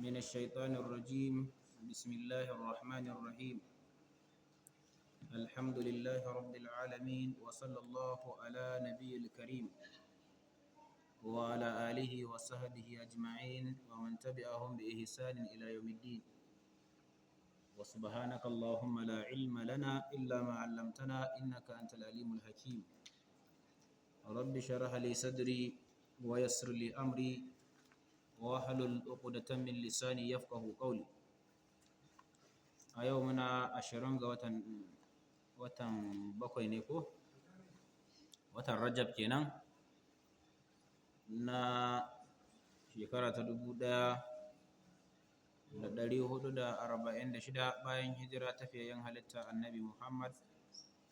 من الشيطان الرجيم. بسم الله الرحمن الرحيم. الحمد لله رب العالمين، وصلى الله على نبي الكريم وعلى آله وصحبه أجمعين ومن تبعهم بإحسان إلى يوم الدين. وسبحانك اللهم لا علم لنا إلا ما علمتنا إنك أنت العليم الحكيم. رب شرح لي صدري ويسر لي أمري واحلل عقدة من لساني يفقه قولي. A yau muna 20 ga watan 7 ne ko watan Rajab kenan na shekara ta 1446 bayan hijira ta fiyayyen halitta Annabi Muhammad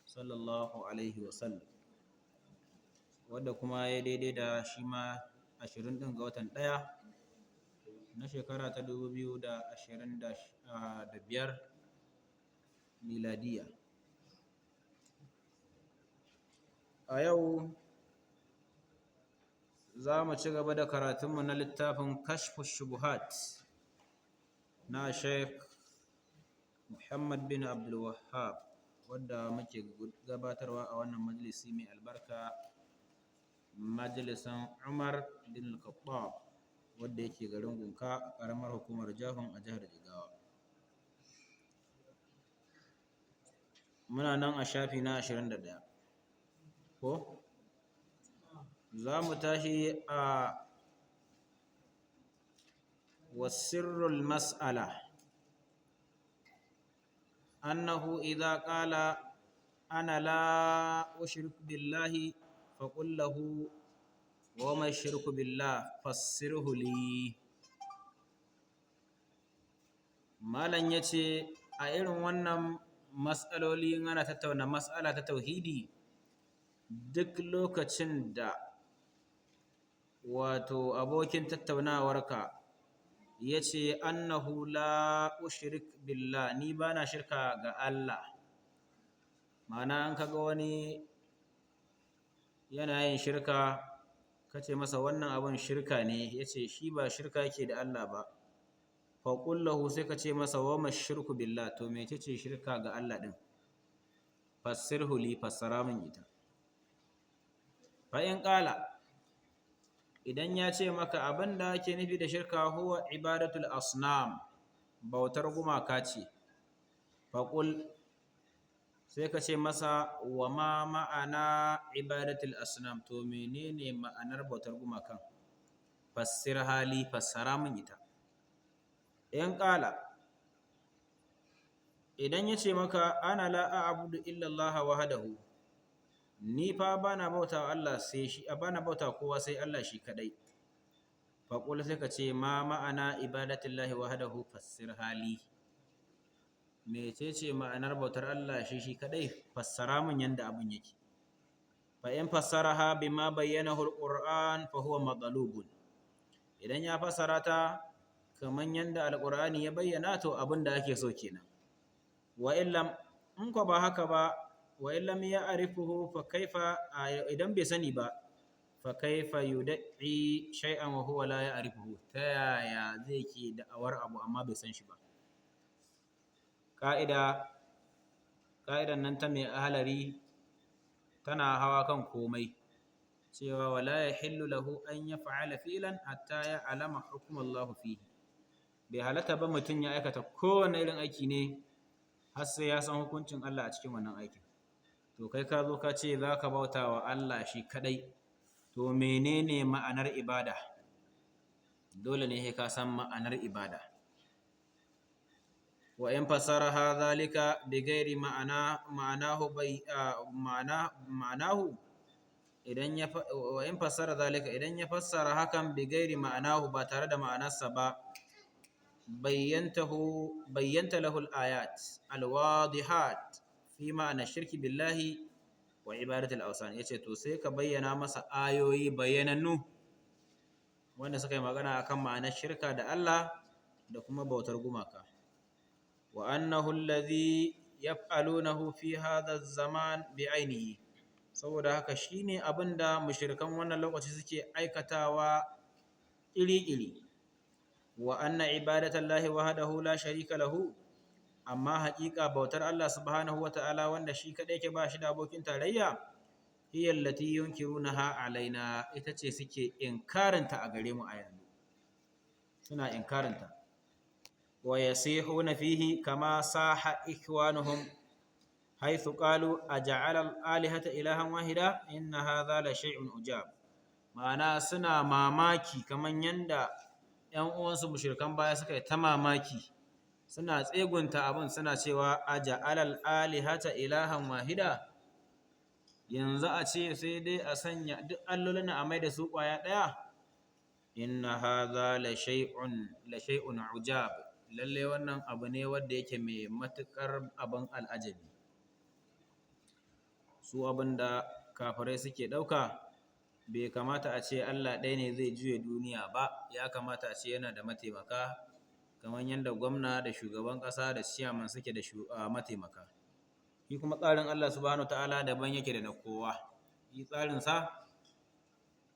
sallallahu alaihi wasallam, wadda kuma ya daidai da shi ma 20 ɗin ga watan 1 na shekara ta 2025 miladiya. A yau za mu ci gaba da karatunmu na littafin Kashfu Shubuhat na Sheikh Muhammad bin Abdul Wahhab, wadda muke gabatarwa a wannan majalisi mai albarka, majalisan Umar bin Khattab, wadda yake garin Gunka a ƙaramar hukumar Jahun a jihar Jigawa. Muna nan a shafi na 21. Ko? Za mu tashi a wasirrul mas'ala annahu idza qala ana la ushriku billahi faqul lahu wa ma shirku billah fassirhu li. Malam yace a irin wannan mas'aloli, in ana tattauna mas'ala ta tauhidi, duk lokacin da wato abokin tattaunawarka yace annahu la ushrik billah, ni bana shirka ga Allah, ma'ana an kaga wani yana yin shirka kace masa wannan abun shirka ne, yace shi ba shirka yake da Allah ba, fa qul lahu, sai kace masa wa ma shirku billah, to mecece shirka ga Allah din, fassirhu li, fassara min ita. Fa in qala, idan ya ce maka abin da ake nufi da shirka huwa ibadatul asnam, bautar gumaka ce, fa qul, sai ka ce masa wa ma ma'ana ibadatul asnam, to menene ma'anar bautar gumakan, fassir hali, fassara min ita. In qala, idan ya ce maka ana la a'budu illa Allah wahdahu, ni fa bana bauta Allah sai shi, bana bauta kowa sai Allah shi kadai, fa qul, sai ka ce ma ma'ana ibadatullahi wahdahu, fassir hali, mecece ma'anar bautar Allah shi kadai, fassara min yanda abun yake. Fa in fassaraha bima bayyanahu alquran fa huwa matlubun, idan ya fassara ta kaman yanda alqur'ani ya bayyana, to abin da ake so kenan. Wa illam, in ko ba haka ba, wa illam ya'rifuhu fa kaifa, idan bai sani ba, fa kaifa yud'i shay'an wa huwa la ya'rifuhu, ta yaya zai ke da'awar abu amma bai san shi ba. Ka'idan nan ta mai ahalari tana hawa kan komai, cewa wala yahillu lahu an yaf'ala fi'lan hatta ya'lama hukm Allahu fihi. Bai halatta ba mutum ya aikata kowane irin aiki ne har sai ya san hukuncin Allah a cikin wannan aikin. To kai ka zo ka ce za ka bauta wa Allah shi kadai, to menene ma'anar ibada? Dole ne sai ka san ma'anar ibada. Wa in fassaraha dhalika bighairi ma'ana, ma'anahu bai, ma'ana, ma'anahu, idan ya wa in fassara dhalika, idan ya fassara hakan bighairi ma'anahu, ba tare da ma'anarsa ba, bayyanta lahu al-ayat al-wadihat fi ma'ana shirki billahi wa ibadatul awsan. Yace to sai ka bayyana masa ayoyi bayyanannu wanda suka yi magana akan ma'anar shirka da Allah da kuma bautar gumaka. Wa annahu alladhi yaf'alunahu fi hadha az-zaman bi'ainihi, saboda haka shine abinda mushrikan wannan lokaci suke aikatawa iri-iri. Wa anna ibadatallahi wahdahu la sharika lahu, amma haƙiƙa bautar Allah subhanahu wata'ala wanda shi kaɗai ke ba shi da abokin tarayya, hiya allati yunkirunaha alaina, ita ce suke inkarinta a gare mu a yanzu, suna inkarinta. Wa yasihuna fihi kama saha ikhwanuhum haythu qalu aja'ala al-alihata ilahan wahida inna hadha la shay'un ujab. Ma'ana suna mamaki kaman yanda ‘yan uwansu mushrikan baya suka yi ta mamaki, suna tsegunta abin, suna cewa aja'ala al-alihata ilahan wahida, yanzu a ce sai dai a sanya duk allolin a mai da su ƙwaya ɗaya. Inna hadha la shay'un la shay'un ujab, lalle wannan abu ne wanda yake mai matuƙar abin al'ajabi. Su abin da kafirai suke ɗauka, bai kamata a ce Allah ɗaya ne zai juya duniya ba, ya kamata a ce yana da mataimaka kamar yadda gwamna da shugaban ƙasa da ciyaman suke da mataimaka. Shi kuma tsarin Allah subhanahu wa ta'ala daban yake da na kowa. Shi tsarin sa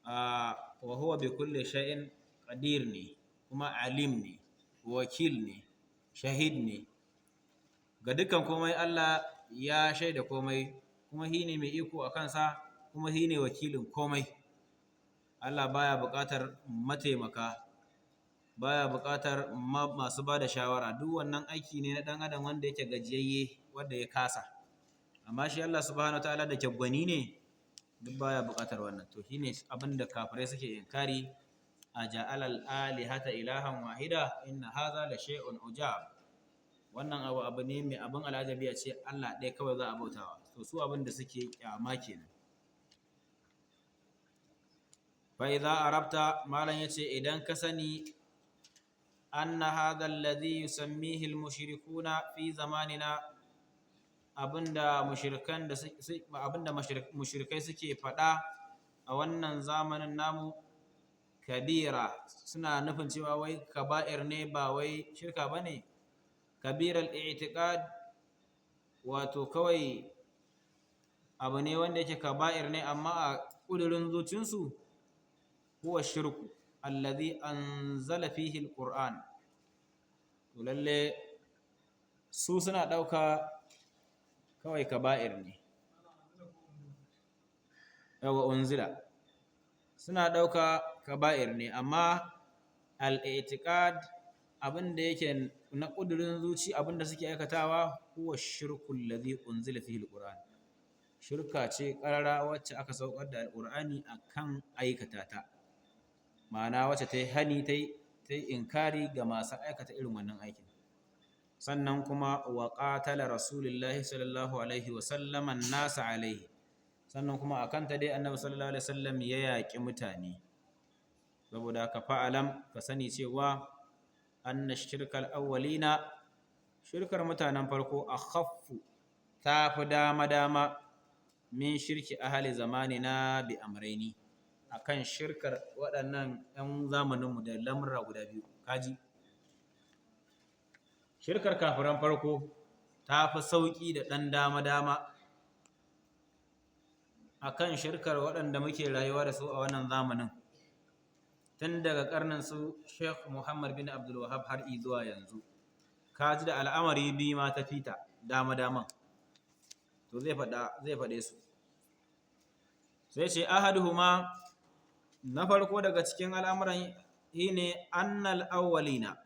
wa huwa bi kulli shay'in qadir ne, kuma alim ne, wakil ne, shahid ne. Ga dukkan komai Allah ya shaida komai, kuma shi ne mai iko a kansa, kuma shi ne wakilin komai. Allah baya buƙatar mataimaka, baya buƙatar masu ba da shawara. Duk wannan aiki ne na ɗan adam wanda yake gajiyayye, wanda ya kasa. Amma shi Allah subhanahu wa ta'ala da ke gwani ne, duk baya buƙatar wannan. To shine abin da kafirai suke inkari, aja'ala al-alihata ilahan wahida inna hadha la shay'un ujab. Wannan abu ne mai abin al'ajabi a ce Allah ɗaya kawai za a bautawa. To su abin da suke kyama kenan. Fa idza arabta, malam yace idan ka sani anna hadha alladhi yusammihi al-mushrikuna fi zamanina, abinda mushrikan da abinda mushrikai suke faɗa a wannan zamanin namu kabira, suna nufin cewa wai kaba'ir ne ba wai shirka bane. Kabiral i'tiqad, wato kawai abu ne wanda yake kaba'ir ne amma a ƙudurin zuciyarsu, huwa shirku alladhi anzala fihi alquran. To lalle su suna ɗauka kawai kaba'ir ne. Yawa unzila suna ɗauka kaba'ir ne, amma al-i'tiqad abin da yake na ƙudurin zuci, abin da suke aikatawa, huwa shirku alladhi unzila fihi alquran. Shirka ce ƙarara wacce aka saukar da alqur'ani akan aikata ta, ma'ana wacce ta yi hani, ta yi inkari ga masu aikata irin wannan aikin. Sannan kuma wa qatala rasulullahi sallallahu alaihi wa sallam an-nasa alaihi, sannan kuma akan ta dai annabi sallallahu alaihi wasallam ya yaƙi mutane. Saboda haka fa'alam, ka sani cewa anna shirkal awwalina, shirkar mutanen farko, akhaffu, ta fi dama dama min shirki ahli zamanina bi amraini, akan shirkar waɗannan 'yan zamaninmu da lamurra guda biyu. Kaji shirkar kafiran farko ta fi sauƙi da ɗan dama-dama akan shirkar waɗanda muke rayuwa da su a wannan zamanin, tun daga ƙarnin su Sheikh Muhammad bin Abdul Wahhab har zuwa yanzu. Kaji da al'amari biyu ma ta fita dama-daman. To zai faɗe su. Sai ce ahaduhuma, na farko daga cikin al'amuran shine annal awwalina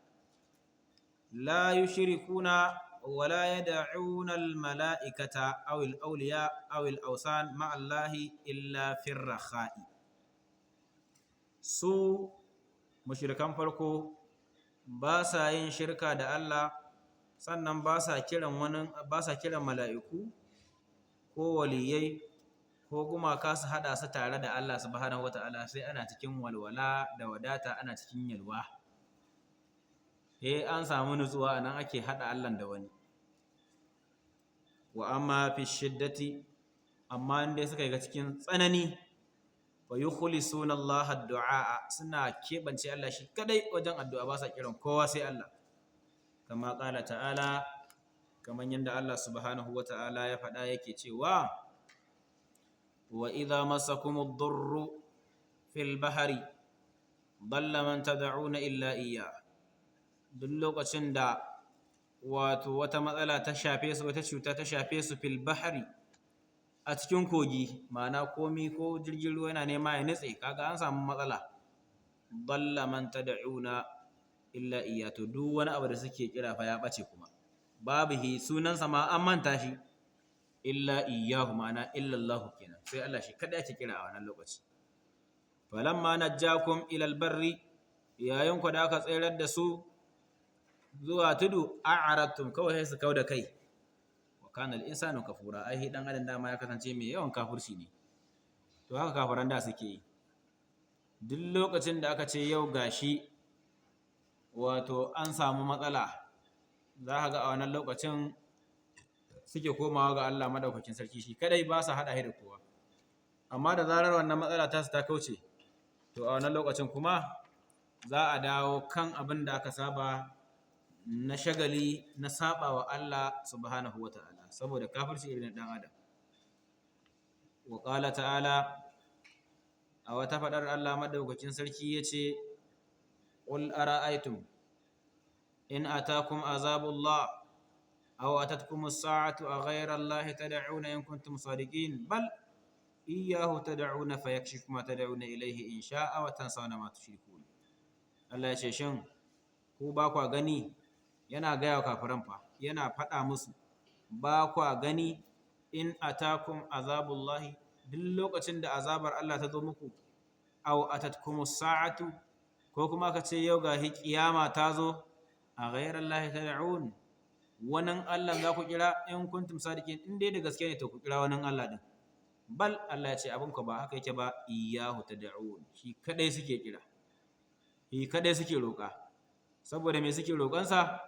la yushrikuna wa la yad'una al mala'ikata aw al awliya aw al awsan ma'a Allahi illa fi rakha'i. Su mushrikan farko ba sa yin shirka da Allah, sannan ba sa kiran wani, ba sa kiran mala'iku ko waliyai ko gumaka su haɗa su tare da Allah subhanahu wata'ala, sai ana cikin walwala da wadata, ana cikin yalwa. An samu nutsuwa, nan ake haɗa Allah da wani. Wa amma fi shiddati, amma inda suka yi ga cikin tsanani, wa yukhlisuna Allah ad-du'a, suna keɓance Allah shi kadai wajen addu'a, ba sa kiran kowa sai Allah. Kama qala ta'ala, kaman yanda Allah subhanahu wata'ala ya faɗa yake cewa wa idza masakumud durru fil bahri dalla man tad'una illa iyyah. Duk lokacin da wato wata matsala ta shafe su, wata cuta ta shafe su, fil bahri, a cikin kogi, ma'ana komi ko jirgin ruwa yana nema ya nutse, kaga an samu matsala. Dalla man tad'una illa iyya, to duk wani abu da suke kira fa ya bace, kuma babu hi, sunansa ma an manta shi. Illa iyyahu, ma'ana illa Allah kenan, sai Allah shi kada ake kira a wannan lokaci. Falamma najjakum ila albarri, yayin ku da aka tsayar da su zuwa tudu, a'aradtum, kawai sai su kauda kai. Wa kana al-insanu kafura, ai dan adam dama ya kasance mai yawan kafirci ne. To haka kafiran da suke yi. Duk lokacin da aka ce yau gashi wato an samu matsala, za ka ga a wannan lokacin suke komawa ga Allah madaukakin sarki shi kadai, ba su haɗa shi da kowa. Amma da zarar wannan matsala ta su ta kauce, to a wannan lokacin kuma za a dawo kan abin da aka saba na shagali na saba wa Allah subhanahu wa ta'ala, saboda kafirci irin dan adam. Wa qala ta'ala, a wata fadar Allah madaukakin sarki yace: qul ara'aytum in atakum azabullah aw atatkum as-sa'atu aghayra Allahi tad'una in kuntum sadiqin, bal iyyahu tad'una fayakshifu ma tad'una ilayhi in sha'a wa tansawna ma tushrikun. Allah ya ce, shin ku ba kwa gani? Yana gaya wa kafiran fa, yana faɗa musu, ba kwa gani in atakum azabullahi, duk lokacin da azabar Allah ta zo muku, aw atatkumus sa'atu, ko kuma ka ce yau ga kiyama ta zo, a ghayrallahi tad'un, wannan Allah za ku kira, in kuntum sadiqin, in dai da gaske ne to ku kira wannan Allah din. Bal, Allah ya ce abin ku ba haka yake ba, iyyahu tad'un, shi kadai suke kira, shi kadai suke roƙa. Saboda me suke roƙonsa?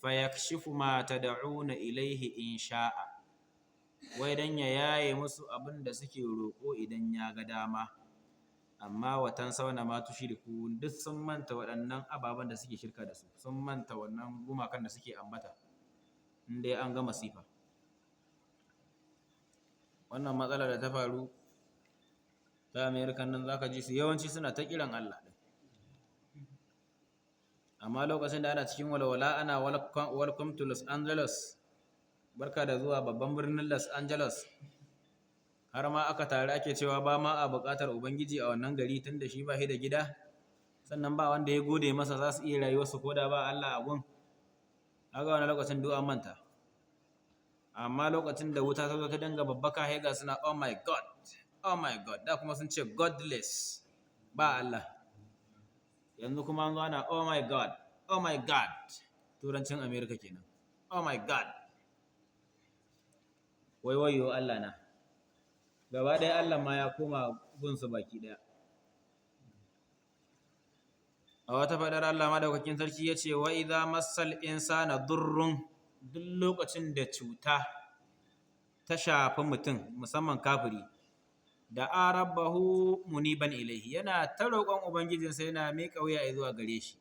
Fayakshifu ma tad'una ilaihi in sha'a, wai dan ya yaye musu abin da suke roƙo idan ya ga dama. Amma watan sauna ma tushriku, duk sun manta waɗannan ababen da suke shirka da su, sun manta wannan gumakan da suke ambata in dai an ga masifa. Wannan matsala da ta faru ta Amerikan nan, zaka ji su yawanci suna ta kiran Allah ɗin. Amma lokacin da ana cikin walwala, ana "Welcome to Los Angeles", barka da zuwa babban birnin Los Angeles, har ma aka tare ake cewa ba ma a buƙatar ubangiji a wannan gari, tun da shi ba shi da gida, sannan ba wanda ya gode masa, za su iya rayuwarsu ko da ba Allah a gun. Kaga wani lokacin duk an manta. Amma lokacin da wuta ta zo ta dinga babbaka, hega suna "Oh my God, oh my God". Da kuma sun ce godless, ba Allah. Yanzu kuma an zo ana "Oh my God, oh my God". Turancin America kenan, "Oh my God", wai wayo Allah na. Gaba ɗaya Allah ma ya koma gunsu baki ɗaya. A wata faɗar Allah madaukakin sarki ya ce: wa idza massal insana durrun, duk lokacin da cuta ta shafi mutum, musamman kafiri, da rabbahu muniban ilaihi, yana ta roƙon ubangijinsa, yana miƙa wuya zuwa gare shi.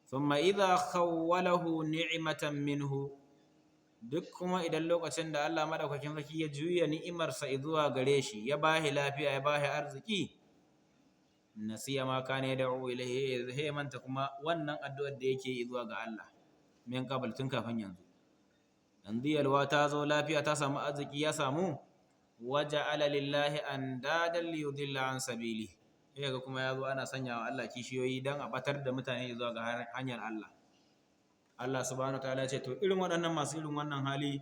Thumma idza khawwalahu ni'matan minhu, duk kuma idan lokacin da Allah madaukakin sarki ya juya ni'imarsa zuwa gare shi, ya bahi lafiya, ya bahi arziki, nasiya ma kana yad'u ilaihi, ya manta kuma wannan addu'ar da yake yi zuwa ga Allah min qabl, tun kafin yanzu. Yanzu yalwa ta zo, lafiya ta samu, arziki ya samu, waja'ala lillahi andadan liyudilla an sabili, sai ga kuma yazo ana sanya wa Allah kishiyoyi dan a batar da mutane zuwa ga hanyar Allah. Allah subhanahu wa ta'ala ya ce to irin waɗannan masu irin wannan hali,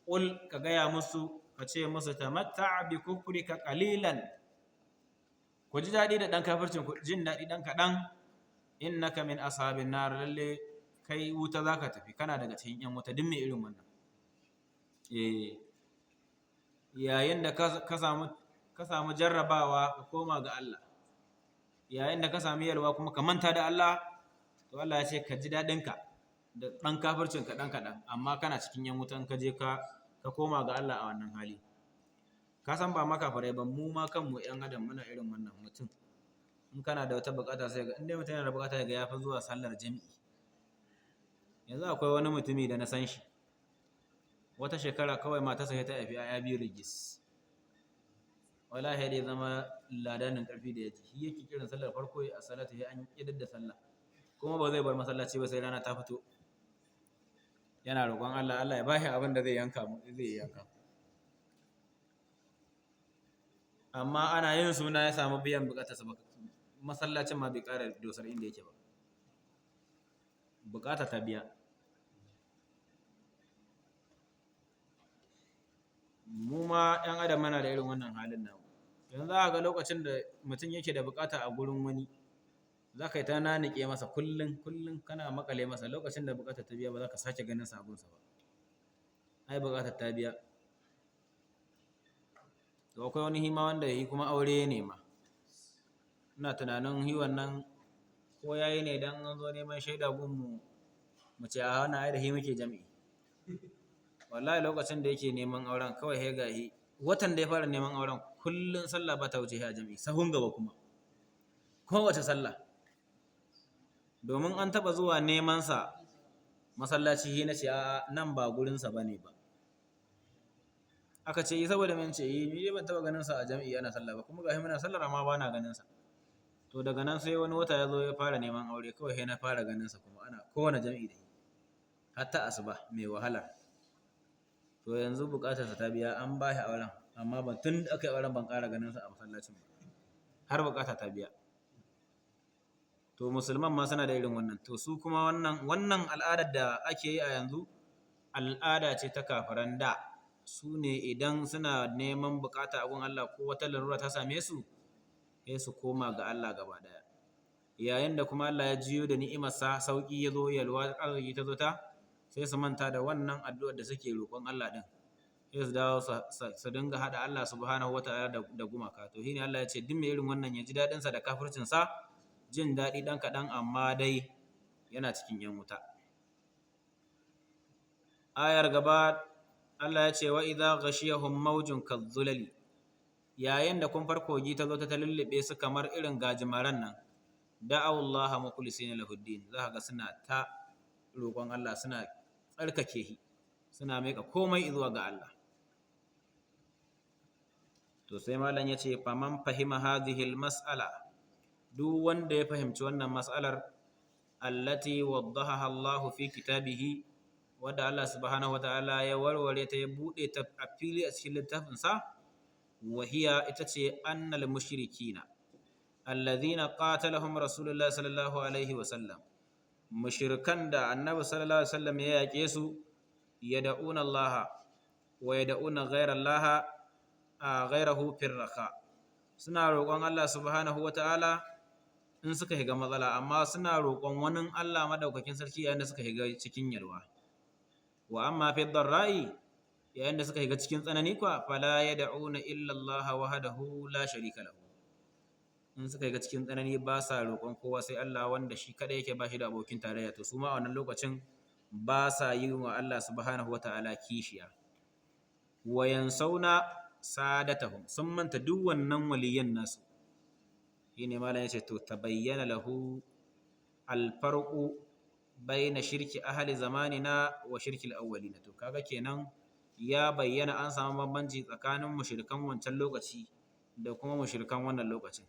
qul, ka gaya musu, ka ce musu: tamatta bi kufrika qalilan, ku ji daɗi da ɗan kafircin ku, jin daɗi ɗan kaɗan, innaka min ashabin nar, lalle kai wuta zaka tafi, kana daga cikin ƴan wuta. Duk mai irin wannan, yayin da ka samu jarrabawa ka koma ga Allah, yayin da ka sami yalwa kuma ka manta da Allah, to Allah ya ce ka ji daɗinka da ɗan kafircin ka ɗan kaɗan, amma kana cikin ƴan wutan ka je ka koma ga Allah a wannan hali. Ka san ba ma kafirai ba, mu ma kanmu ƴan adam muna irin wannan. Mutum in kana da wata buƙata, sai ga in dai mutum yana da buƙata, ga ya fi zuwa sallar jami'i. Yanzu akwai wani mutumi da na san shi, wata shekara kawai matarsa ta haifi 'ya'ya biyu rigis. Wallahi dai zama ladanin ƙarfi da yaji, shi yake kiran sallar farko a salatu, sai an idar da sallah. Kuma ba zai bar masallaci ba sai rana ta fito. Yana roƙon Allah, Allah ya bashi abin da zai yanka zai yanka. Amma ana yin suna ya samu biyan bukatarsa, masallacin ma bai ƙara dosar inda yake ba. Bukata ta biya. Mu ma 'yan adam muna da irin wannan halin namu. Yanzu za ga lokacin da mutum yake da bukata a gurin wani, za ka yi ta nanike masa kullum kullum kana makale masa. Lokacin da bukatar ta biya ba za ka sake ganin sabonsa ba. Ai bukatar ta biya. To akwai wani hima wanda yi kuma aure ne ma. Ina tunanin hi wannan ko yayi ne dan an zo neman shaida gun mu, mu ce a wannan ai da hi muke jami'i. Wallahi lokacin da yake neman auren kawai he ga hi watan da ya fara neman auren kullun sallah ba ta wuce a jami'i, sahun gaba kuma kowace sallah. Domin an taba zuwa neman sa masallaci, hi na ce a nan ba gurin sa bane ba. Aka ce yi saboda mun ce yi ni ban taba ganin sa a jami'i ana sallah ba, kuma gashi muna sallar amma bana ganin sa. To daga nan sai wani wata ya zo ya fara neman aure, kawai sai na fara ganin sa kuma ana kowane jami'i da shi hatta asuba mai wahala. To yanzu bukatarsa ta biya, an ba shi auren, amma ban tun da aka yi auren ban ƙara ganin sa a masallacin ba har bukata ta biya. To musulman ma suna da irin wannan. To su kuma wannan al'adar da ake yi a yanzu al'ada ce ta kafiran da. Su ne idan suna neman bukata a gun Allah ko wata larura ta same su, sai su koma ga Allah gaba daya. Yayin da kuma Allah ya jiyo da ni'imarsa, sauki ya zo, yalwa arziki ta zo ta, sai su manta da wannan addu'ar da suke roƙon Allah din. Sai su dawo su dinga haɗa Allah subhanahu wata'ala da gumaka. To shine Allah ya ce duk mai irin wannan ya ji daɗin sa da kafircin sa, jin daɗi ɗan kaɗan, amma dai yana cikin yan wuta. Ayar gaba Allah ya ce wa idza ghashiyahum mawjun kadh-dhulali, yayin da kumfar kogi ta zo ta lullube su kamar irin gajimaran nan, da'aw Allah mukhlisina lahuddin, za ka ga suna ta roƙon Allah, suna tsarkake shi, suna maika komai zuwa ga Allah. To sai malam ya ce faman fahima hadhihi al-mas'ala, duk wanda ya fahimci wannan mas'alar allati waddahaha Allah fi kitabihi, wadda Allah subhanahu wataala ya warware ta, ya bude ta a fili a cikin littafin sa, wahiya ita ce annal mushrikina alladhina qatalahum rasulullahi sallallahu alaihi wa sallam, mushrikan da annabi sallallahu alaihi wasallam ya yake su, yad'una Allah wa yad'una ghayra Allah ghayrahu firraqa, suna roƙon Allah subhanahu wataala in suka shiga matsala, amma suna roƙon wani Allah madaukakin sarki yayin da suka shiga cikin yalwa. Wa amma fi dharra'i, yayin da suka shiga cikin tsanani kuwa, fala yad'una illa Allah wahdahu la sharika lahu. In suka shiga cikin tsanani ba sa roƙon kowa sai Allah, wanda shi kadai yake ba shi da abokin tarayya. To su ma a wannan lokacin ba sa yi wa Allah subhanahu wata'ala kishiya. Wa yansawna sadatahum, sun manta duk wannan waliyan nasu. Shine malam yace to tabayyana lahu alfarqu bayna shirki ahli zamanina wa shirki al-awwalina. To kaga kenan ya bayyana an samu bambanci tsakanin mushrikan wancan lokaci da kuma mushrikan wannan lokacin.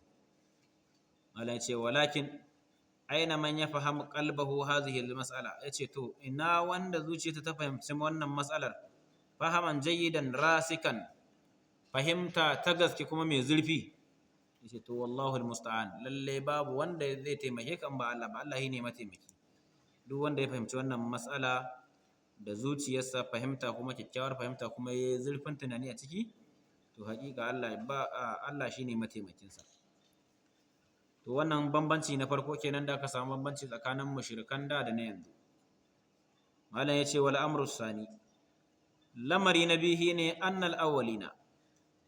Malam yace walakin aina man yafhamu qalbahu hadhihi al-mas'ala, yace to ina wanda zuciyarta ta fahimci wannan mas'alar fahaman jayyidan rasikan, fahimta ta gaske kuma mai zurfi. Yace to wallahu al-musta'an, lalle babu wanda zai taimake ka in ba Allah ba, Allah shine mataimaki. Duk wanda ya fahimci wannan mas'ala da zuciyarsa, fahimta kuma kyakkyawar fahimta kuma yayi zurfin tunani a ciki, to haƙiƙa Allah ba, Allah shine mataimakinsa. To wannan bambanci na farko kenan da aka samu bambanci tsakanin mushrikan da da na yanzu. Malam yace wal amru sani, lamari na bihi ne annal awwalina,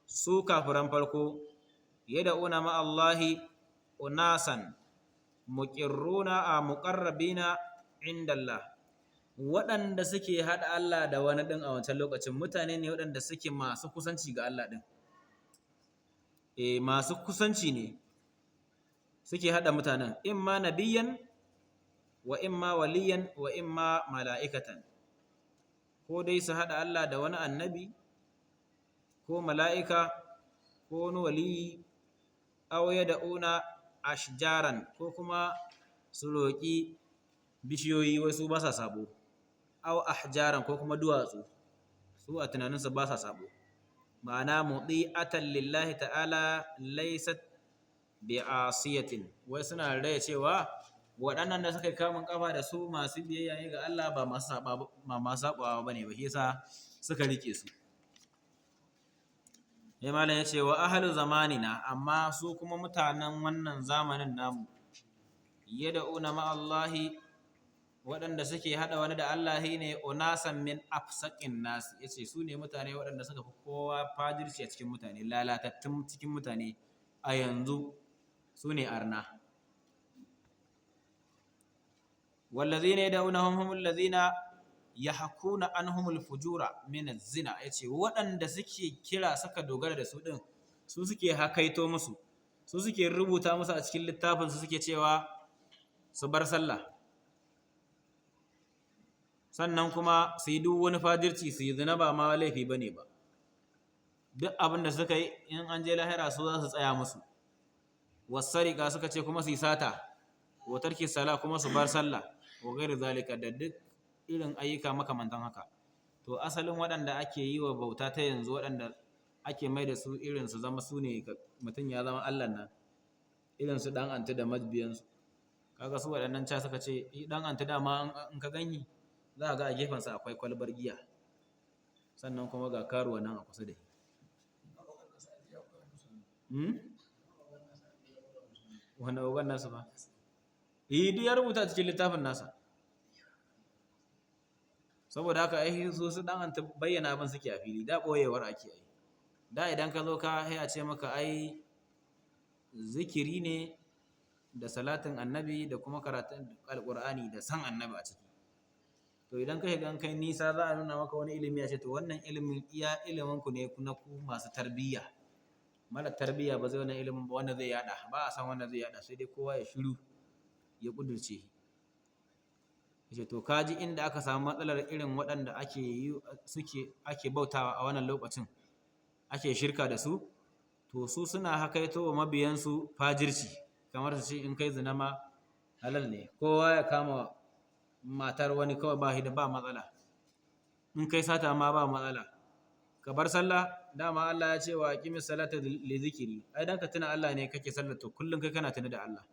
su kafiran farko, yad'una ma Allahi unasan muqirruna a muqarrabina indallah, waɗanda suke haɗa Allah da wani ɗin a wancan lokacin mutane ne waɗanda suke masu kusanci ga Allah ɗin. Masu kusanci ne suke haɗa mutanen, imma nabiyyan wa imma waliyan wa imma mala'ikatan, ko dai su haɗa Allah da wani annabi ko mala'ika ko wani waliyi, aw yad'una ashjaran, ko kuma Su roƙi bishiyoyi wai su ba sa sabo, aw ahjaran ko kuma duwatsu, su a tunaninsu ba sa sabo. Ma'ana muti'atan lillahi ta'ala laysat bi'asiyatin, wai suna raya cewa waɗannan da suka yi kamun kafa da su masu biyayya ne ga Allah, ba masu saba ba, masu sabawa bane ba, shi yasa suka rike su. Sai malam ya ce wa ahlu zamanina, amma su kuma mutanen wannan zamanin namu, yad'una ma Allahi, waɗanda suke haɗa wani da Allah ne unasan min afsaqin nas, yace su ne mutane waɗanda suka fi kowa fajirci a cikin mutane, lalatattun cikin mutane a yanzu su ne arna. Wallazina yad'unahum humul ladzina yahkuna anhumul fujura min az-zina, yace waɗanda suke kira suka dogara da su din, su suke hakaito musu, su suke rubuta musu a cikin littafin su, suke cewa su bar sallah, sannan kuma su yi duk wani fajirci, su yi zina ba ma laifi bane ba. Duk abin da suka yi in an je lahira su za su tsaya musu. Wasariqa suka ce kuma su yi sata, wa tarki sala kuma su bar sallah, wa ghairi zalika, da duk irin ayyuka makamantan haka. To asalin waɗanda ake yi wa bauta ta yanzu, waɗanda ake mai da su irin su zama su ne mutum ya zama Allah nan, irin su ɗan anti da mabiyansu. Kaga su waɗannan ca suka ce ɗan anti dama in ka gani za a ga a gefensa akwai kwalbar giya, sannan kuma ga karuwa nan a kusa da shi. Wanda ogan nasu ba? Eh, duk ya rubuta a cikin littafin nasa. Saboda haka ai su su dan an bayyana abin suke a fili, da boyewar ake yi. Da idan ka zo ka sai a ce maka ai zikiri ne da salatin annabi da kuma karatun alqur'ani da san annabi a ciki. To idan ka shiga kai nisa za a nuna maka wani ilimi, a ce to wannan ilimin iya ilimin ku ne na ku masu tarbiyya. Mara tarbiyya ba zai wannan ilimin ba, wanda zai yada ba a san wanda zai yada, sai dai kowa ya shiru ya kudurce. Yace to kaji inda aka samu matsalar irin waɗanda ake yi suke ake bautawa a wannan lokacin, ake shirka da su. To su suna hakaito wa mabiyansu fajirci, kamar su ce in kai zina ma halal ne, kowa ya kama matar wani kawai ba hida ba matsala, in kai sata ma ba matsala, ka bar sallah dama Allah ya ce wa aqimis salata li zikri, ai dan ka tuna Allah ne kake sallah, to kullun kai kana tuna da Allah,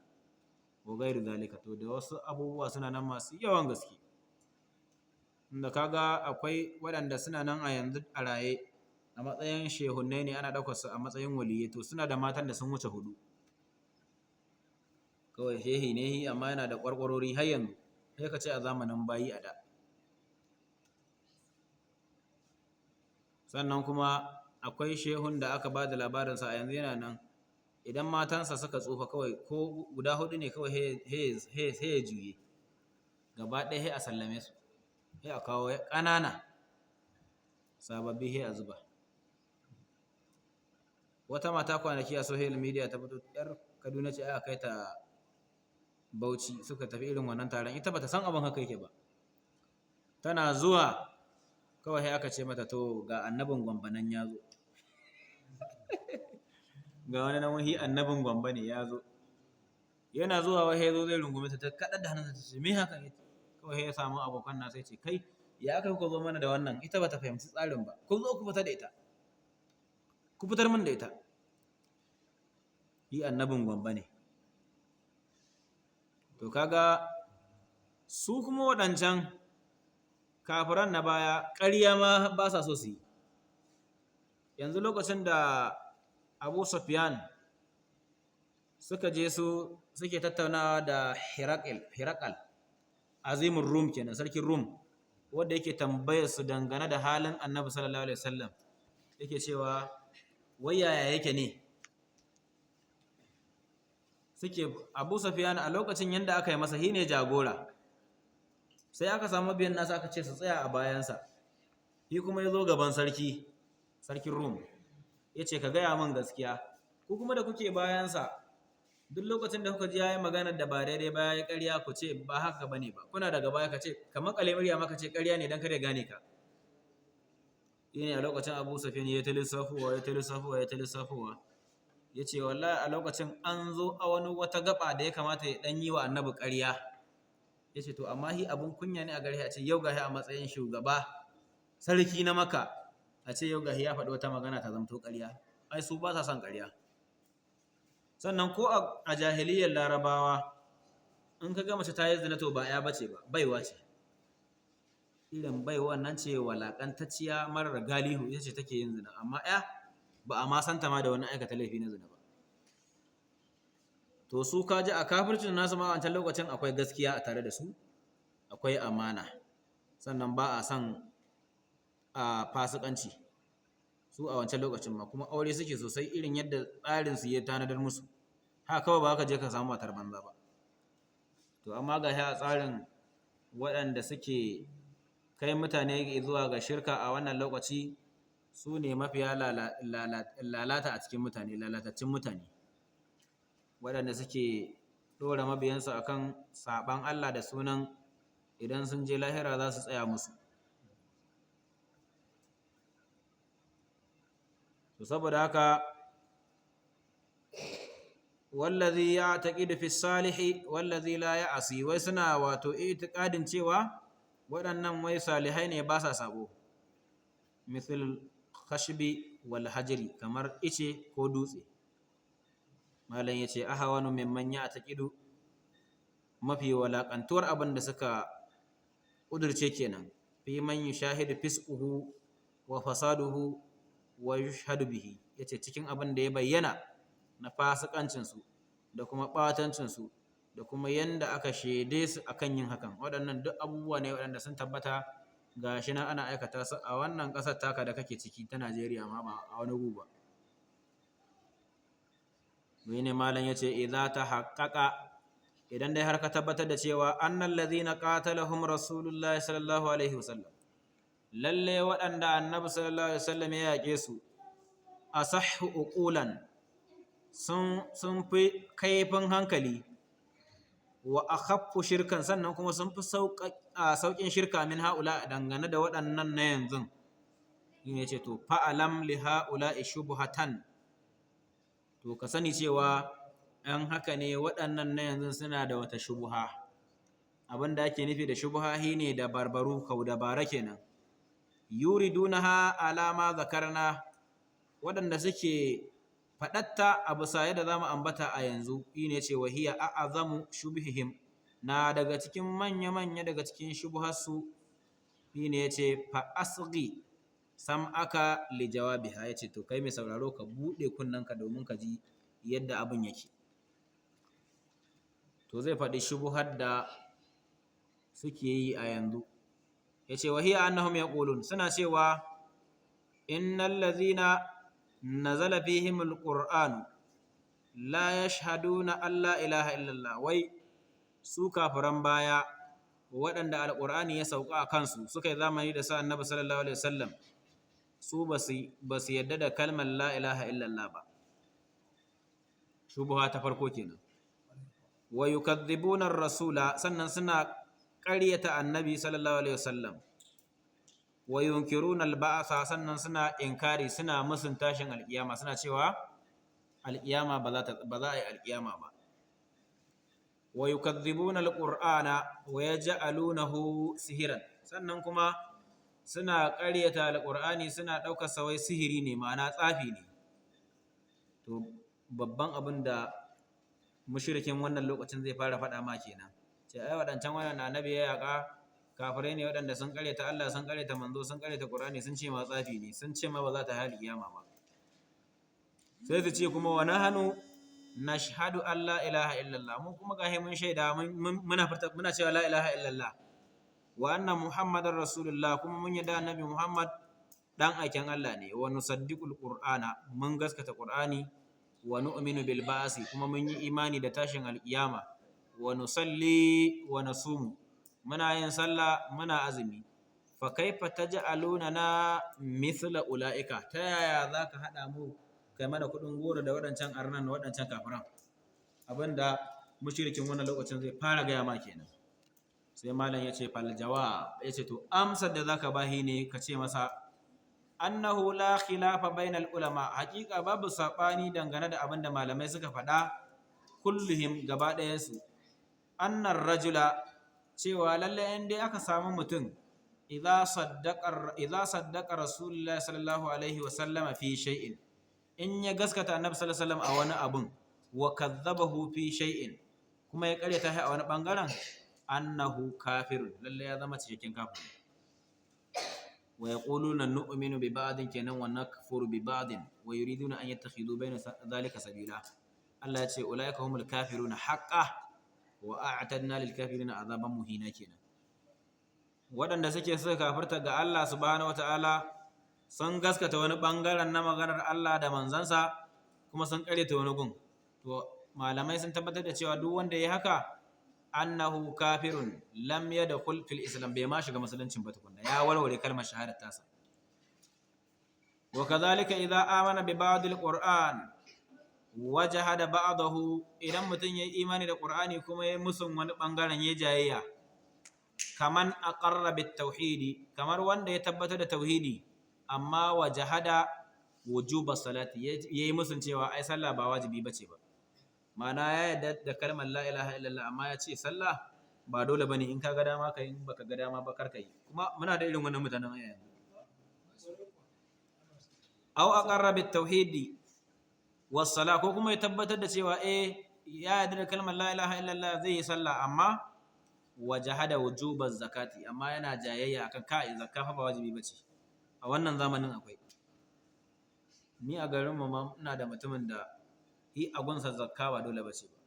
wa gairu zalika. To da wasu abubuwa suna nan masu yawan gaske, inda kaga akwai waɗanda suna nan a yanzu a raye a matsayin shehunnai ne, ana ɗaukar su a matsayin waliyai, to suna da matan da sun wuce 4. Kawai shehi ne amma yana da ƙwarƙwarori har yanzu, sai ka ce a zamanin bayi a da. Sannan kuma akwai shehun da aka ba da labarinsa a yanzu yana nan, idan matansa suka tsufa kawai ko guda 4 ne kawai he ya juye gaba ɗaya, he a sallame su, he a kawo ƙanana sababbi he a zuba. Wata mata kwanaki a social media ta fito, yar Kaduna ce, aka kai ta Bauchi, suka tafi irin wannan taron, ita bata san abin haka yake ba. Tana zuwa kawai sai aka ce mata to ga annabin Gombe nan ya zo. Ga wani nan wahi annabin Gombe ne ya zo. Yana zuwa wai ya zo zai rungume ta, ta kaɗar da hannunsa ta ce me haka? Kawai sai ya samu abokan nasa ya ce kai ya aka kuka zo mana da wannan? Ita bata fahimci tsarin ba. Ku zo ku fita da ita. Ku fitar min da ita. Yi annabin Gombe ne. To kaga su kuma waɗancan kafiran na baya ƙarya ma ba sa so su yi. Yanzu lokacin da Abu Sufyan suka je su suke tattaunawa da Hirakal, azimin Rum kenan, sarkin Rum, wanda yake tambayar su dangane da halin Annabi sallallahu alaihi wasallam, yake cewa wai yaya yake ne? Suke Abu Sufyan a lokacin yanda aka yi masa shine jagora. Sai aka samu biyan nasa aka ce su tsaya a bayansa. Shi kuma ya zo gaban sarki, sarkin Rum. Ya ce ka gaya min gaskiya. Ku kuma da kuke bayansa, duk lokacin da kuka ji yayi magana da ba daidai ba, yayi ƙarya, ku ce ba haka bane ba. Kuna daga baya ka ce, ka makale murya maka ce ƙarya ne dan kada ya gane ka. Shine a lokacin Abu Sufyan ya ta lissafowa, ya ta lissafowa, ya ta lissafowa. Ya ce wallahi a lokacin an zo a wani wata gaba da ya kamata ya ɗan yi wa annabi ƙarya. Ya ce to amma hi abun kunya ne a gare a ce yau gahi a matsayin shugaba sarki na Maka, a ce yau gahi ya faɗi wata magana ta zamto ƙarya. Ai su ba sa son ƙarya. Sannan ko a jahiliyar Larabawa, in ka ga mace ta yi zina to ba ya bace ba, baiwa ce. Irin baiwan nan ce walakantacciya marar galihu, ita ce take yin zina, amma ya ba a ma santa ma da wani aikata laifi na zina ba. To su kaji a kafircin nasu ma wancan lokacin akwai gaskiya a tare da su, akwai amana, sannan ba a son a fasikanci su a wancan lokacin ma, kuma aure suke sosai irin yadda tsarin su ya tanadar musu. Haka kawai ba ka je ka samu matar banza ba. To amma ga a tsarin waɗanda suke kai mutane zuwa ga shirka a wannan lokaci, su ne mafiya lalata a cikin mutane, lalataccen mutane, waɗanda suke ɗora mabiyansu akan saɓan Allah da sunan idan sun je lahira za su tsaya musu. To saboda haka wallazi ya taqidu fi salihi wallazi la ya'si, wai suna wato itiqadin cewa waɗannan wai salihai ne ba sa sabo, misal khashbi wal hajri, kamar ice ko dutse. Malam yace ahawanu mimman ya taqidu, mafi walakantuwar abin da suka kudurce kenan, fi man yushahidu fisquhu wa fasaduhu wa yushhadu bihi, yace cikin abin da ya bayyana na fasikancin su da kuma batancin su da kuma yanda aka shaide su akan yin hakan. Waɗannan duk abubuwa ne waɗanda sun tabbata gashi nan ana aikata su a wannan ƙasar taka da kake ciki ta Najeriya, ma ba a wani gu ba. Wani malam yace idza tahaqqaqa, idan dai har ka tabbatar da cewa annal ladhina qatalahum rasulullahi sallallahu alaihi wasallam, lalle waɗanda annabi sallallahu alaihi wasallam ya yaƙe su, asahhu uqulan, sun fi kaifin hankali, wa akhaffu shirkan, sannan kuma sun fi sauƙin shirka min haula dangane da waɗannan na yanzu. Yin yace to fa'alam li haula shubhatan, to ka sani cewa an haka ne waɗannan na yanzu suna da wata shubha. Abin da ake nufi da shubha shine da barbaru, kau dabara kenan. Yuridunaha alama zakarna, waɗanda suke faɗatta a bisa yadda zamu ambata a yanzu, shine ce wahiya a'azamu shubhihim, na daga cikin manya-manya daga cikin shubharsu, shine yace fa asghi sam'aka li jawabiha, yace to kai mai sauraro ka buɗe kunnanka domin ka ji yadda abin yake. To zai faɗi shubuhar da suke yi a yanzu. Yace wahiya annahum yaqulun, suna cewa innal ladhina nazala fihim alquran la yashhaduna an la ilaha illallah, wai su kafiran baya waɗanda alqur'ani ya sauka a kansu suka yi zamani da sa annabi sallallahu alaihi wasallam, su basu yadda da kalmar la ilaha illallah ba. Shubuha ta farko kenan. Wa yukadhibuna ar-rasula, sannan suna ƙaryata annabi sallallahu alaihi wasallam. Wa yunkiruna al-ba'sa, sannan suna inkari, suna musun tashin alƙiyama, suna cewa alƙiyama ba za a yi alƙiyama ba. Wa yukadhibuna al-qur'ana wa yaj'alunahu sihiran, sannan kuma suna ƙaryata alƙur'ani, suna ɗaukar sa wai sihiri ne, ma'ana tsafi ne. To babban abin da mushrikin wannan lokacin zai fara faɗa ma kenan. Ce ai waɗancan wannan annabi ya yaƙa kafirai ne waɗanda sun ƙaryata Allah, sun ƙaryata manzo, sun ƙaryata Qur'ani, sun ce ma tsafi ne, sun ce ma ba za ta hali kiyama ba. Sai su ce kuma wa nahnu nashhadu an la ilaha illallah, mu kuma gahe mun shaida, muna muna cewa la ilaha illallah wa anna muhammadar rasulullah, kuma mun yarda annabi Muhammad dan aiken Allah ne, wa nusaddiqul qur'ana, mun gaskata Qur'ani, wa nu'minu bil ba'si, kuma mun yi imani da tashin alkiyama, wa nusalli wa nasumu, muna yin sallah muna azumi. Fa kaifa taj'aluna na mithla ulaika, ta yaya zaka hada mu kai mana kudin goro da waɗancan arnan da waɗancan kafiran? Abinda mushrikin wannan lokacin zai fara gaya ma kenan. Sai malam yace fal jawab, yace to amsar da zaka bahi ne ka ce masa Annahu la khilafa bainal ulama, haqiqa babu sabani dangane da abinda malamai suka faɗa kulluhim gaba ɗayansu, annar rajula, cewa lalle in dai aka samu mutum idza saddaqa, idza saddaqa Rasulullahi sallallahu alaihi wa sallama fi shay'in, in ya gaskata Annabi sallallahu alaihi wasallam a wani abun, wa kadhabahu fi shay'in, kuma ya karyata shi a wani bangaren, annahu kafirun, lalle ya zama cikakken kafiri. Wa yaquluna nu'minu bi ba'din kenan wa nakfuru bi ba'din wa yuriduna an yattakhidhu bayna dhalika sabila. Allah ya ce ulaika humul kafiruna haqqan wa a'tadna lil kafirina azaban muhina kenan. Waɗanda suke suka kafirta ga Allah subhanahu wataala sun gaskata wani bangaren na maganar Allah da manzansa kuma sun karyata wani gun. To malamai sun tabbatar da cewa duk wanda ya haka annahu kafirun lam yadkhul fil islam, bai ma shiga musuluncin ba tukunna, ya warware kalmar shahadar tasa. Wa kadhalika idza amana bi ba'd al-Qur'an wa jahada ba'dahu, idan mutun yayi imani da Qur'ani kuma yayi musun wani bangaren, yayi jayayya, kaman aqarra bit tauhidi, kamar wanda ya tabbatar da tauhidi amma wa jahada wujuba salati, yayi musun cewa ai sallah ba wajibi bace ba. Ma'ana ya yarda da kalmar la ilaha illallah amma ya ce sallah ba dole bane, in ka ga dama ka yi, in baka ga dama ba kar ka yi. Kuma muna da irin wannan mutanen a yanzu. Aw aqarra bit tauhidi was sala, ko kuma ya tabbatar da cewa eh ya yarda da kalmar la ilaha illallah, zai yi sallah, amma wa jahada wujubaz zakati, amma yana jayayya akan kai zakka fa ba wajibi bace. A wannan zamanin akwai, ni a garin mu ma ina da mutumin da hi agunsa zakka ba dole bace ba,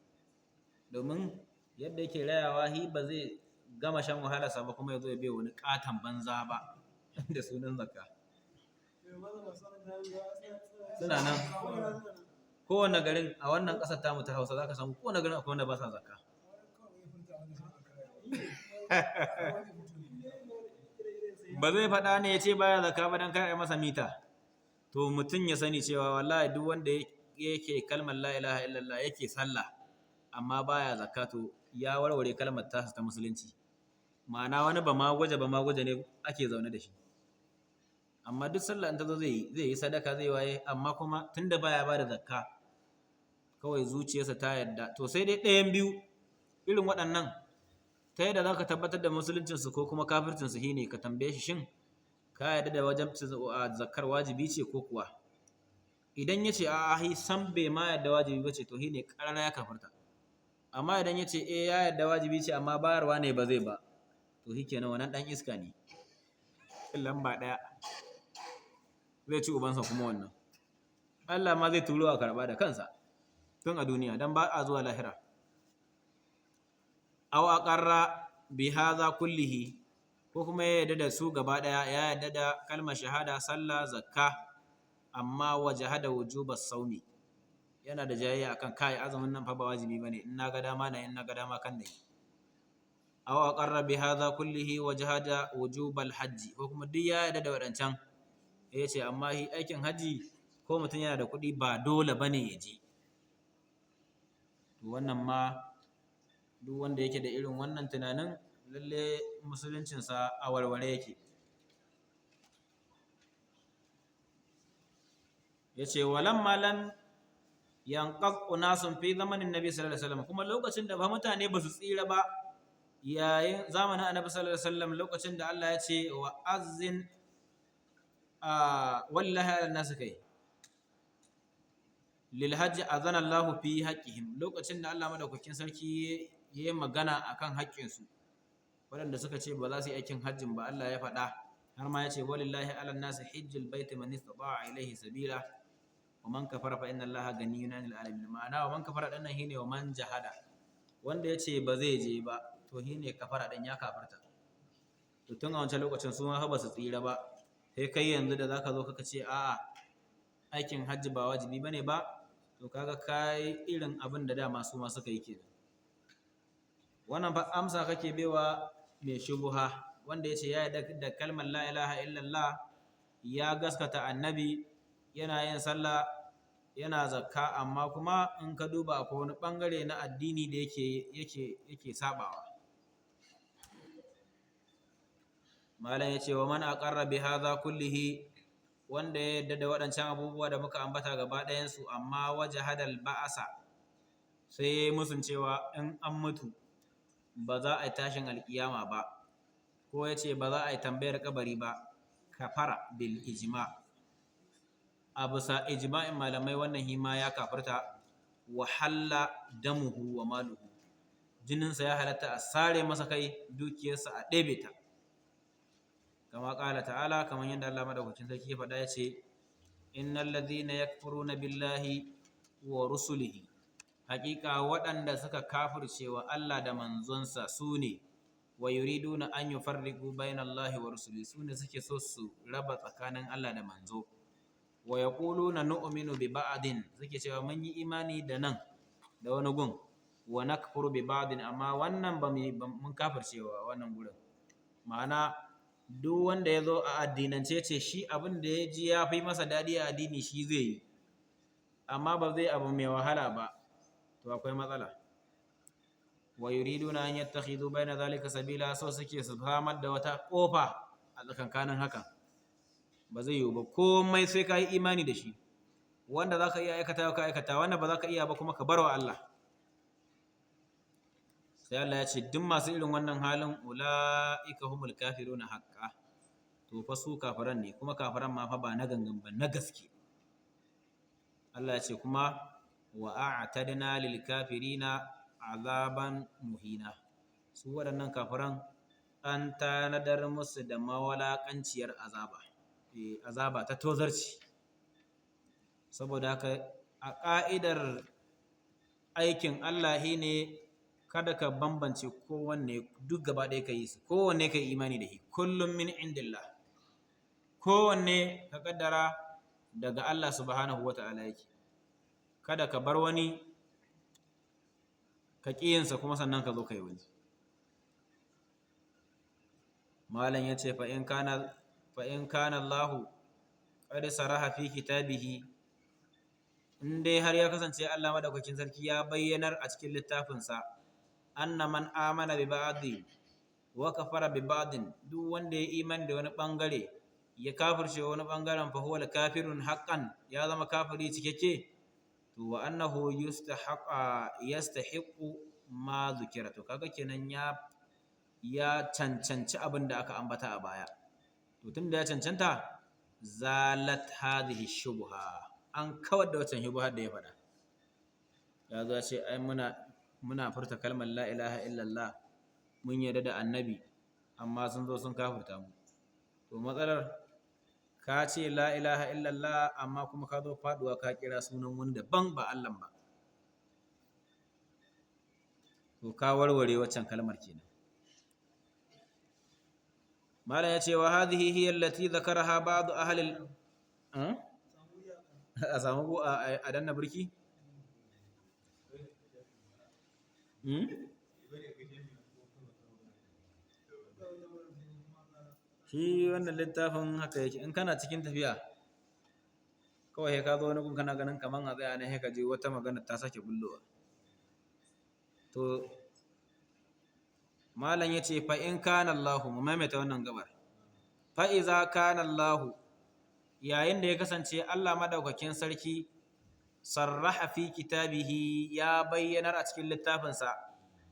domin yadda yake rayawa hi ba zai gama shan wahala sa ba kuma ya zo ya bai wani katan banza ba da sunan zakka. Suna nan kowane garin a wannan ƙasar tamu ta Hausa, zaka samu kowane garin akwai wanda ba sa zakka. Ba zai faɗa ne ya ce baya zakka ba don kar a yi masa mita. To mutum ya sani cewa wallahi duk wanda yake kalmar la ilaha illallah yake sallah amma baya zakka, to ya warware kalmar tasa ta musulunci. Ma'ana wani ba ma gwaje ba ma gwaje ne ake zaune da shi, amma duk sallah in ta zo zai yi sadaka, zai waye, amma kuma tunda baya ba da zakka kawai zuciyarsa ta yarda. To sai dai ɗayan biyu irin waɗannan, ta yadda za ka tabbatar da musuluncinsu ko kuma kafircinsu shine ka tambaye shi shin ka yarda da wajibcin zakkar wajibi ce ko kuwa. Idan ya ce a'a hi san bai ma yarda wajibi ba ce, to shine ƙarara ya kafirta. Amma idan ya ce eh ya yarda wajibi ce amma bayarwa ne ba zai ba, to shi kenan wannan ɗan iska ne lamba ɗaya, zai ci ubansa. Kuma wannan Allah ma zai turo a karɓa da kansa tun a duniya, don ba a zuwa lahira. Aw aqarra bi hadha kullihi, ko kuma ya yarda da su gaba daya, ya yarda da kalmar shahada, sallah, zakka, amma wajahada wujubas saumi, yana da jayayya akan kai azumin nan fa ba wajibi bane, in na ga dama na, in na ga dama kan nayi. Aw aqarra bi hadha kullihi wajahada wujubal hajji, ko kuma duk ya yarda da wadancan, ya ce amma aikin haji ko mutum yana da kuɗi ba dole bane ya je. To wannan ma duk wanda yake da irin wannan tunanin lalle musuluncinsa a warware yake. Yace walamma lam yanqad unasun fi zamanin nabi sallallahu alaihi wasallam, kuma lokacin da ba mutane ba su tsira ba yayin zamanin annabi sallallahu alaihi wasallam, lokacin da Allah ya ce wa azzin wallahi ala nas kai lil hajji azana Allah fi haqqihim, lokacin da Allah madaukakin sarki yayi magana akan haƙƙinsu waɗanda suka ce ba za su yi aikin hajjin ba, Allah ya faɗa har ma ya ce walillahi ala nas hajjul baiti man istata'a ilayhi sabila wa man kafara fa inna Allaha ganiyyun 'anil alamin. Ma'ana wa man kafara dan nan shine wa man jahada, wanda ya ce ba zai je ba to shine kafara dan ya kafarta. To tun a wancan lokacin su ma ba su tsira ba, sai kai yanzu da zaka zo kaka ce a'a aikin hajji ba wajibi bane ba, to kaga kai irin abin da dama su ma suka yi kenan. Wannan fa amsa kake baiwa mai shubuha wanda yace ya yarda da kalmar la ilaha illallah, ya gaskata annabi, yana yin sallah, yana zakka, amma kuma in ka duba akwai wani bangare na addini da yake sabawa. Malam yace wa man aqarra bi hadha kullihi, Wanda ya yadda da waɗancan abubuwa da muka ambata gaba ɗayansu, amma waje hadal ba'asa, sai ya yi musun cewa in an mutu ba za a yi tashin alkiyama ba, ko ya ce ba za a yi tambayar kabari ba, kafara bil ijma. A bisa ijma'in malamai, wannan hima ya kafarta. Wa halla damuhu wa maluhu, jininsa ya halatta a sare masa kai, dukiyarsa a ɗebe ta. Kama ƙala ta'ala, kamar yadda Allah madaukakin sarki ya faɗa, ya ce: "Innal ladhina yakfuruna billahi wa rusulihi", haƙiƙa waɗanda suka kafirce wa Allah da manzonsa, su ne wa yuriduna an yufarriqu bainallahi wa rusulihi, su ne suke so su raba tsakanin Allah da manzo. Wa yaquluna nu'minu bi ba'din, suke cewa mun yi imani da nan da wani gun, wa nakfuru bi ba'din, amma wannan ba mun kafircewa wannan gurin. Ma'ana, duk wanda ya zo a addinance ce shi abin da ya ji ya fi masa daɗi a addini shi zai yi, amma ba zai abu mai wahala ba, to akwai matsala. Wa yuriduna an yattakhidhu baina zalika sabila, so suke su samar da wata kofa a tsakankanin haka. Ba zai yiwu ba, komai sai ka yi imani da shi. Wanda za ka iya aikata, ka aikata. Wanda ba za ka iya ba kuma, ka bar wa Allah. Sai Allah ya ce duk masu irin wannan halin, ula'ika humul kafiruna haqqa, to fa su kafiran ne, kuma kafiran ma fa ba na gangan ba, na gaske. Allah ya ce kuma: "Wa a'tadna lil kafirina azaban muhina". Su waɗannan kafiran an tanadar musu da mawalaƙanciyar azaba, azaba ta tozarci. Saboda haka, a ƙa'idar aikin Allah ne, kada ka bambance kowanne, duk gaba ɗaya ka yi su, kowanne ka yi imani da shi. Kullum min indillah, kowanne ka kaddara daga Allah subhanahu wata'ala yake. Kada ka bar wani ka ƙiyinsa, kuma sannan ka zo ka yi wani. Malam ya ce: Fa in kana Allahu qad saraha fi kitabihi", in dai har ya kasance Allah madaukakin sarki ya bayyanar a cikin littafinsa, "anna man amana bi ba'di wa kafara bi ba'din", duk wanda ya imani da wani bangare ya kafirce wani bangaren, fa huwa kafirun haqqan, ya zama kafiri cikakke. To, wa annahu yastahiqqu ma zukira, to kaga kenan ya cancanci abin da aka ambata a baya. To, tunda ya cancanta, zalat hadhihi shubha, an kawar da wancan shubha da ya faɗa. Ya zo ce: "Ai muna furta kalmar la ilaha illallah, mun yarda da annabi, amma sun zo sun kafirta mu." To, matsalar, ka ce la ilaha illallah, amma kuma ka zo faduwa ka kira sunan wani daban ba Allah ba, to ka warware waccan kalmar kenan. Malam ya ce: "Wa hadhihi hiya allati dhakaraha ba'd ahli", a samu a danna birki. Shi wannan littafin haka yake, in kana cikin tafiya kawai ka zo wani gun kana ganin kaman a tsaya ne, sai ka je wata magana ta sake bullowa. To, malam ya ce: "Fa in kana Allahu", mu maimaita wannan gabar. "Fa iza kana Allahu", yayin da ya kasance Allah madaukakin sarki, sarraha fi kitabihi, ya bayyanar a cikin littafinsa,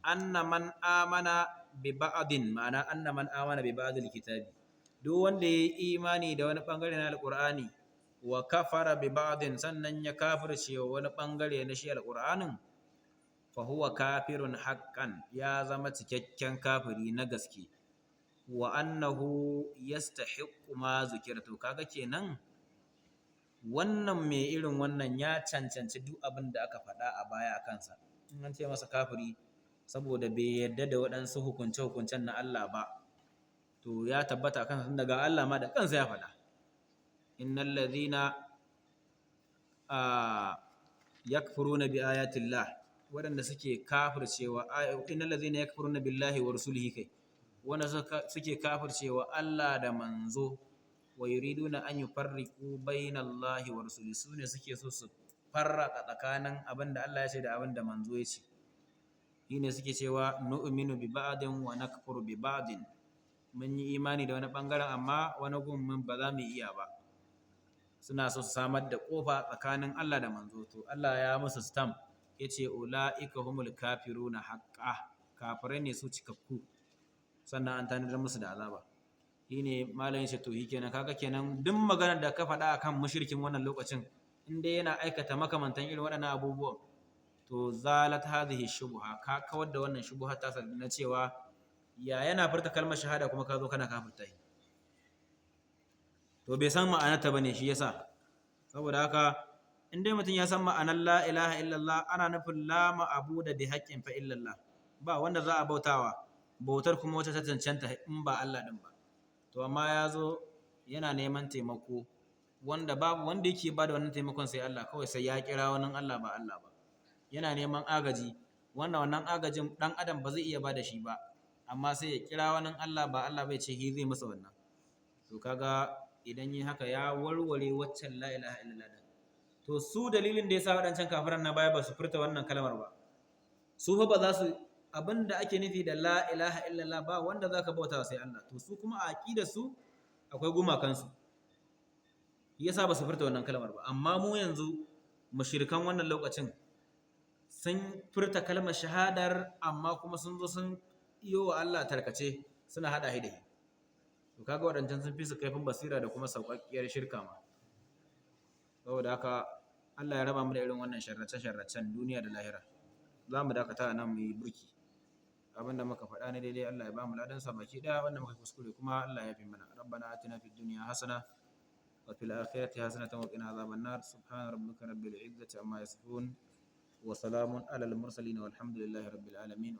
anna man amana bi ba'din, ma'ana anna man amana bi ba'dil kitabi, duk wanda ya yi imani da wani bangare na alqur'ani, wa kafara bi ba'din, sannan ya kafirce wani bangare na shi alqur'anin, fa huwa kafirun haqqan, ya zama cikakken kafiri na gaske. Wa annahu yastahiqqu ma zukira, to kaga kenan wannan mai irin wannan ya cancanci duk abin da aka faɗa a baya a kansa. In an ce masa kafiri saboda bai yarda da waɗansu hukunce-hukuncen na Allah ba, to ya tabbata a kansa, tun daga Allah ma da kansa ya faɗa: "Innal ladhina yakfuruna bi ayatillah", waɗanda suke kafircewa, "innal ladhina yakfuruna billahi wa rusulihi", kai, wanda suke kafircewa Allah da manzo, wa yuriduna an yufarriqu bainallahi wa rusulihi, sune suke so su farraka tsakanin abin da Allah ya ce da abin da manzo ya ce, shine suke cewa: "Nu'minu bi ba'din wa nakfuru bi ba'din", mun yi imani da wani bangaren, amma wani gun mun ba za mu iya ba. Suna so su samar da kofa tsakanin Allah da manzo. To Allah ya musu stamp, yace ulaika humul kafiruna haqqan, kafirai ne su cikakku, sannan an tanadar musu da azaba. Shine malam yace to kenan kaga kenan duk maganar da ka faɗa akan mushrikin wannan lokacin, in dai yana aikata makamantan irin waɗannan abubuwan, to zalat hadhihi shubha, ka kawar da wannan shubha ta na cewa ya yana furta kalmar shahada kuma ka zo kana kafirta shi. To bai san ma'anarta bane shi yasa. Saboda haka in dai mutum ya san ma'anar la ilaha illallah, ana nufin la ma'budu bi haqqin fa illallah, ba wanda za a bautawa bautar kuma wata ta cancanta in ba Allah din ba. To amma ya zo yana neman taimako wanda babu wanda yake ba da wannan taimakon sai Allah, kawai sai ya kira wani Allah ba Allah ba. Yana neman agaji wanda wannan agajin dan adam ba zai iya ba da shi ba, amma sai ya kira wani Allah ba Allah bai ce shi zai masa wannan. To kaga idan yi haka ya warware waccan la ilaha illallah din. To su dalilin da yasa waɗancan kafiran na baya ba su furta wannan kalmar ba, su fa ba za su, abinda ake nufi da la ilaha illallah ba wanda zaka bauta sai Allah. To su kuma a aqidar su akwai gumakan su, yasa ba su furta wannan kalmar ba. Amma mu yanzu mushrikan wannan lokacin sun furta kalmar shahadar, amma kuma sun zo sun iyo wa Allah tarkace, suna hada shi da shi. To kaga waɗancan sun fi su kaifin basira da kuma sauƙaƙƙiyar shirka ma. Saboda haka Allah ya raba mu da irin wannan sharrace-sharracen duniya da lahira. Za mu dakata a nan mu yi burki. Abinda muka faɗa ne daidai, Allah ya ba mu ladansa baki ɗaya, wanda muka kuskure kuma Allah ya fi mana. Rabbana atina fid dunya hasana wa fil akhirati hasanatan wa qina azaban nar. Subhana rabbika rabbil izzati amma yasifun wa salamun alal mursalin walhamdulillahi rabbil alamin.